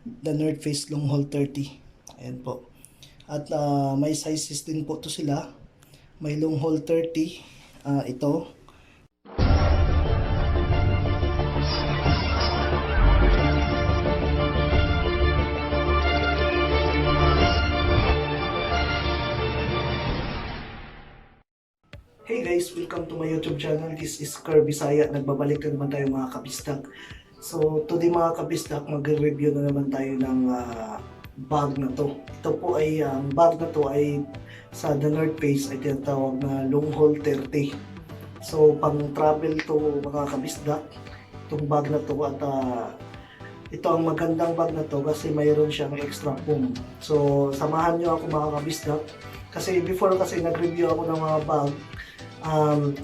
the North Face Longhaul 30. Ayan po. At may sizes din po to sila. May Longhaul 30, ito. Hey guys, welcome to my YouTube channel. This is Kerv, Bisaya. Nagbabalik na naman tayo mga kabisdak. So today mga kabisdak, mag-review na naman tayo ng bag na to. Ito po ay, bag na to ay sa The North Face ay tinatawag na Longhaul 30. So pang travel to mga kabisdak, itong bag na to. At ito ang magandang bag na to kasi mayroon siyang extra foam. So samahan nyo ako mga kabisdak. Kasi before kasi nag-review ako ng mga bag,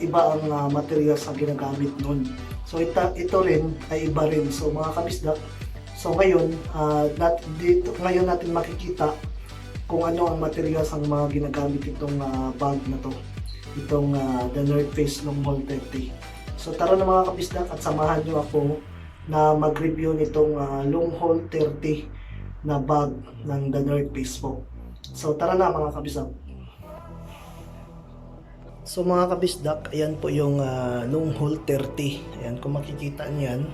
iba ang materials na ginagamit nun. So ito rin ay iba rin. So mga kabisdak, so ngayon ngayon natin makikita kung ano ang materials ang mga ginagamit itong bag na to, itong The North Face Longhaul 30. So tara na mga kabisdak at samahan nyo ako na mag-review nitong Longhaul 30 na bag ng The North Face po. So tara na mga kabisdak. So mga kabisdak, ayan po yung Longhaul 30. Ayan, kung makikita niyan.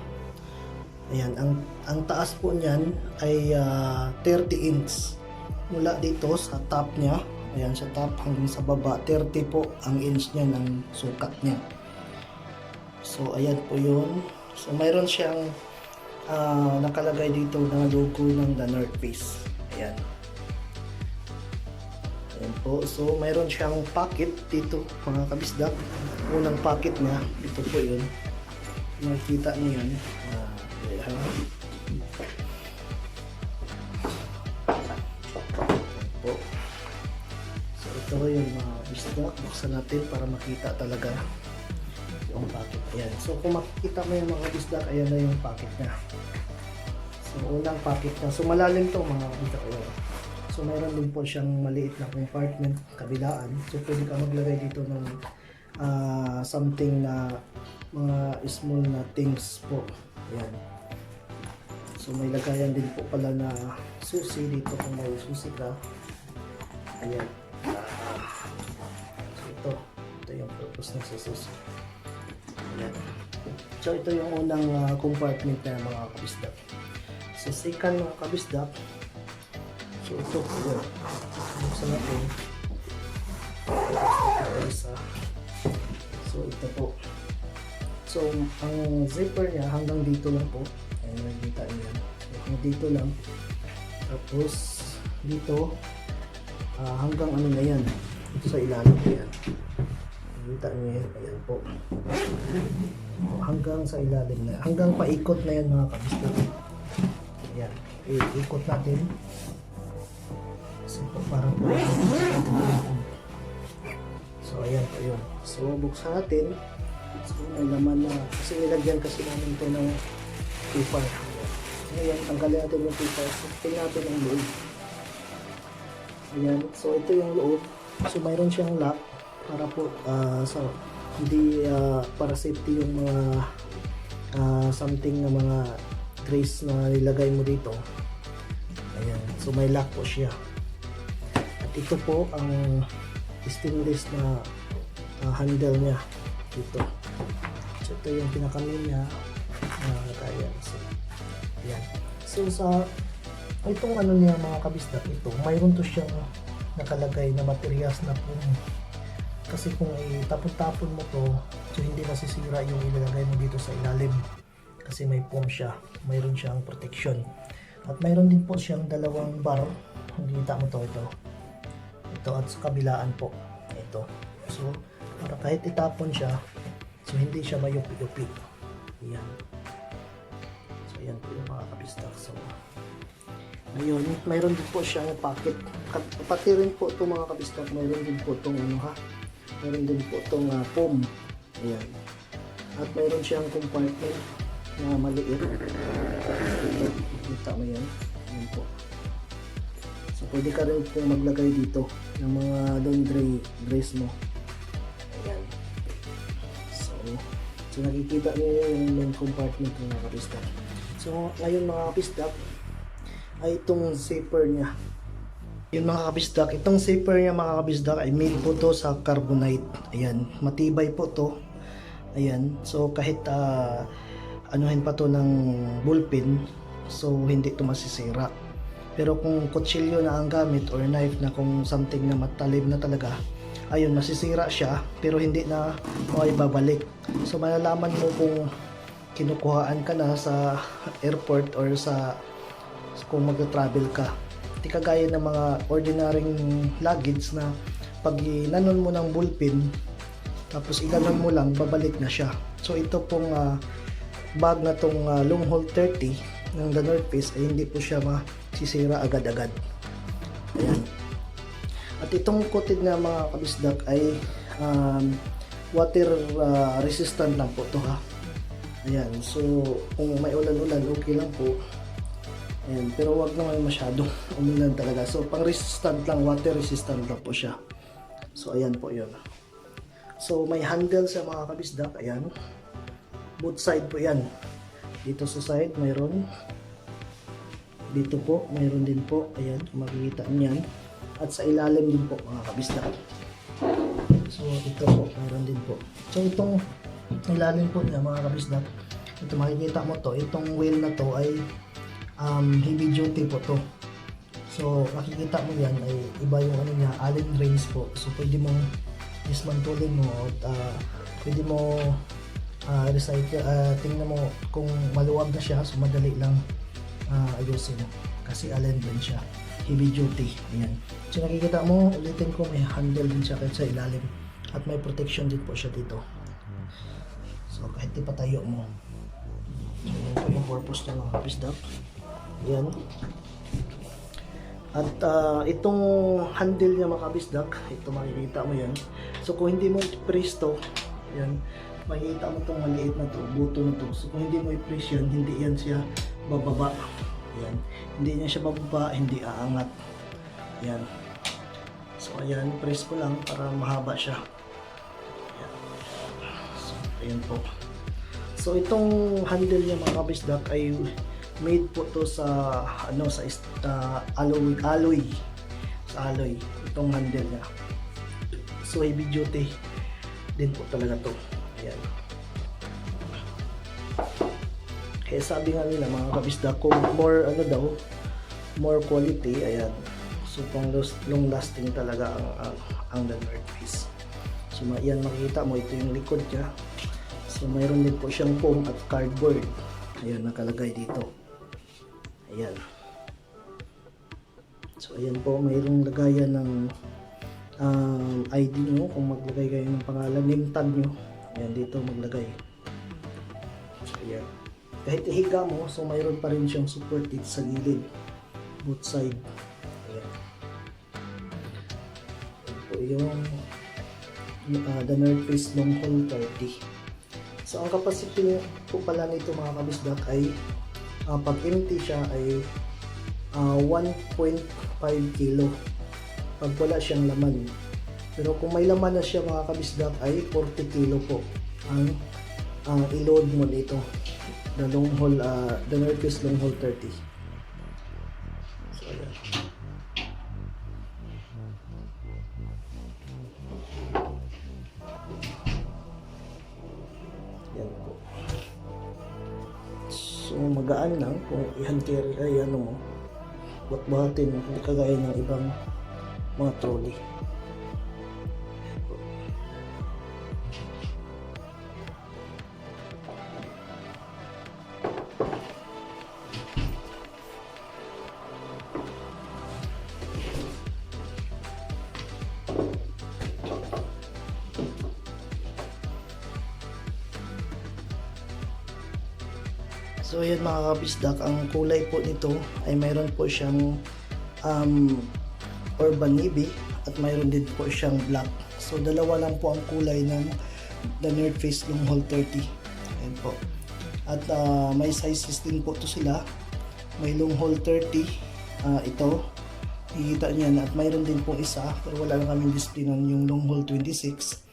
Ayan, ang taas po niyan ay 30 inch. Mula dito sa top niya, ayan sa top hanggang sa baba, 30 po ang inch niya ng sukat niya. So ayan po yun. So mayroon siyang nakalagay dito na logo ng The North Face. Ayan. Ayan po. So, mayroon siyang pocket dito, mga kabisdak. Unang pocket niya, dito po yun. Makikita niyo yan. Ayan po. So, ito yung mga kabisdak. Buksan natin para makita talaga yung pocket. Ayan. So, kung makikita mo yung mga kabisdak, ayan na yung pocket niya. So, unang pocket niya. So, malalim to mga kabisdak. Ayan. So mayroon din po siyang maliit na compartment kabilaan. So pwede ka maglagay dito ng something na mga small na things po. Ayan. So may lagayan din po pala na susi dito kung may susi ka. Ayan. So ito yung purpose ng susi. Ayan. So ito yung unang compartment na mga kabisdak. So second mga kabisdak, so ito po yun. Buksan natin. So ito po. So ang zipper niya hanggang dito lang po. Ayan, nakikita niyo yan. Hanggang dito lang. Tapos dito hanggang ano na yan. Ito sa ilalim po yan. Nakikita niyo yan. Ayan po. Hanggang sa ilalim na yan. Hanggang paikot na yan mga kabisdak. Ayan. Iikot natin. So, parang so ayan po yun. So buksan natin. So may laman na, kasi nilagyan kasi namin ito ng paper. Ngayon tanggalin natin yung paper. So tingnan natin ang loob. Ayan. So ito yung loob. So mayroon siyang lock para po so hindi para safety yung mga something na mga trays na nilagay mo dito. Ayan. So may lock po siya. Ito po ang stainless na handle niya dito. So ito yung pinaka-main niya. Kaya so yan. So sa itong ano niya mga kabisdak, ito mayroon to siyang nakalagay na materials na foam. Kasi kung itapon-tapon mo to, so hindi nasisira yung ilalagay mo dito sa ilalim. Kasi may foam siya. Mayroon siyang protection. At mayroon din po siyang dalawang bar. Hindi kita mo to ito. Ito at sa kabilaan po. Ito. So, para kahit itapon siya, so hindi siya mayupi-yupi. Ayan. So, ayan po yung mga kabisdak. So, ngayon, mayroon din po siyang pocket. Pati rin po ito mga kabisdak. Mayroon din po itong ano ha. Mayroon din po itong foam. Ayan. At mayroon siyang compartment na maliit. Kita mo yan. Ayan po. So, pwede ka rin po maglagay dito ng mga laundry dress mo. Ayan. So nakikita niyo yung main compartment ng mga kabisdak. So, ngayon mga kabisdak, ay itong zipper niya. Yun mga kabisdak, itong zipper niya mga kabisdak ay made po to sa carbonite. Ayan, matibay po to. Ayan, so kahit anuhin pa to ng ballpen, so hindi to masisira. Pero kung kutsilyo na ang gamit or knife na kung something na matalim na talaga, ayun, masisira siya pero hindi na maibabalik. So malalaman mo kung kinukuhaan ka na sa airport or sa kung mag-travel ka. Hindi kagaya ng mga ordinaryong luggage na pag inanon mo ng ballpen tapos ilanon mo lang, babalik na siya. So ito pong bag na tong Longhauls 30 ng the North Face ay hindi po siya masisira agad-agad. Ayan. At itong coated na mga kabisdak ay water resistant lang po to ha. Ayan, so kung may ulan-ulan okay lang po. Ayan, pero wag naman masyadong umulan talaga. So pang resistant lang, water resistant lang po siya. So ayan po yun. So may handle sa mga kabisdak, ayan. Both side po yan. Dito sa side mayroon. Dito po mayroon din po, ayan, kung makikita niyan. At sa ilalim din po mga kabisdak. So ito po mayroon din po. So itong ilalim po niya mga kabisdak, ito makikita mo to, itong wheel na to ay heavy duty po to. So makikita mo yan ay iba yung ano niya, Allen range po. So pwede mong dismantulin mo at pwede mo recycle, tingnan mo kung maluwag na siya, so madali lang ayusin kasi Allen range siya, heavy duty. Ayan. So nakikita mo, ulitin ko, may handle din siya kahit sa ilalim at may protection din po siya dito. So kahit ipatayo mo. So yun po yung purpose ng mga kabisdak. Ayan. At itong handle niya mga kabisdak, ito makikita mo yan. So kung hindi mo i-press to, yan, makikita mo itong maliit na to, buto na to. So kung hindi mo i-press yan, hindi yan siya bababa. Yan. Hindi niya siya bababa, hindi aangat. Yan. So ayan, press ko lang para mahaba siya. Ayan. So ayan po. So itong handle niya mga kabisdak ay made po to sa ano, sa alloy sa alloy itong handle niya. So heavy duty din po talaga to. Ayan. Kaya sabi nga nila mga kabisdak, kung more ano daw, more quality, ayan. So pang long lasting talaga ang the North Face. So yan, makikita mo, ito yung likod niya. So mayroon din po siyang foam at cardboard. Ayan, nakalagay dito. Ayan. So ayan po, mayroong lagayan ng ID nyo, kung maglagay kayo ng pangalan, name tag nyo. Ayan, dito maglagay. So ayan. Kahit ihiga mo, so mayroon pa rin siyang support dito sa gilid. Both side. Ayan. Ayan po yung the North Face Longhaul 30. So ang capacity po pala nito mga kabisdak ay pag empty siya ay 1.5 kilo pag wala siyang laman. Pero kung may laman na siya mga kabisdak ay 40 kilo po ang i-load mo dito, the Longhauls, the North Face Longhaul 30. So ayan. Yan po. So magaan lang kung i-hand carry ay ano mo, buhat-buhatin mo, hindi kagaya ng ibang mga trolley. So ayan mga kabisdak, ang kulay po nito ay mayroon po siyang urban navy at mayroon din po siyang black. So dalawa lang po ang kulay ng the North Face Longhaul 30. Ayan po. At may sizes din po to sila. May Longhauls 30, ito, hihita niyan, at mayroon din po isa, pero wala lang kaming display nun, yung Longhauls 26.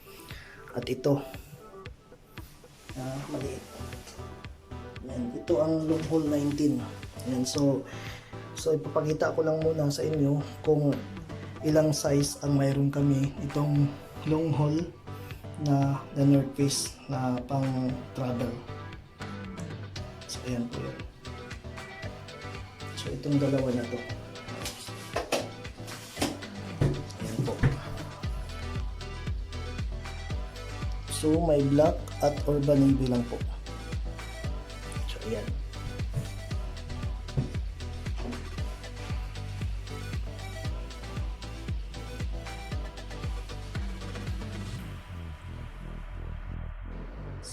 At ito, maliit. Yan, ito ang Longhauls 19. Yan, so So ipapakita ko lang muna sa inyo kung ilang size ang mayroon kami itong long haul na the North Face na pang travel. So ayan po yun. So itong dalawa na to. Ayan po. So may black at urban navy lang po. So ayan.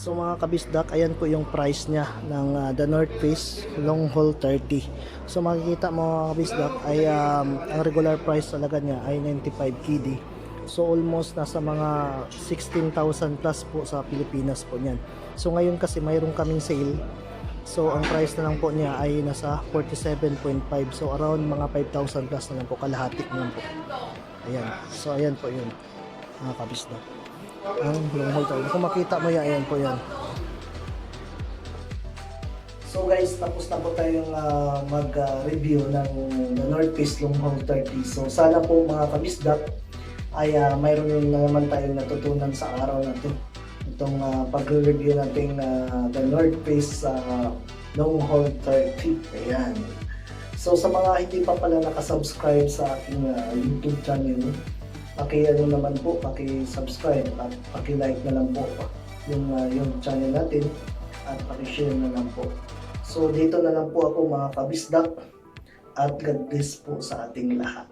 So mga kabisdak, ayan po yung price niya ng the North Face Longhaul 30. So makikita mo mga kabisdak ay ang regular price talaga niya ay 95 KD. So almost nasa mga 16,000 plus po sa Pilipinas po niyan. So ngayon kasi mayroon kaming sale. So ang price na lang po niya ay nasa 47.5. So around mga 5,000 plus na lang po, kalahati na lang po. Ayan. So ayan po yun mga kabisdak. Ang Longhauls tayo. Kung makita mo yan, ayan po yan. So guys, tapos na po tayong mag-review ng the North Face Longhaul 30. So sana po mga kabisdak ay mayroon na naman tayong natutunan sa araw na to. Itong pag-review natin the North Face Longhaul 30. Ayan. So sa mga hindi pa pala nakasubscribe sa aking YouTube channel, paki-ano naman po, paki-subscribe at paki-like na lang po yung channel natin at paki-share na lang po. So dito na lang po ako mga kabisdak at God bless po sa ating lahat.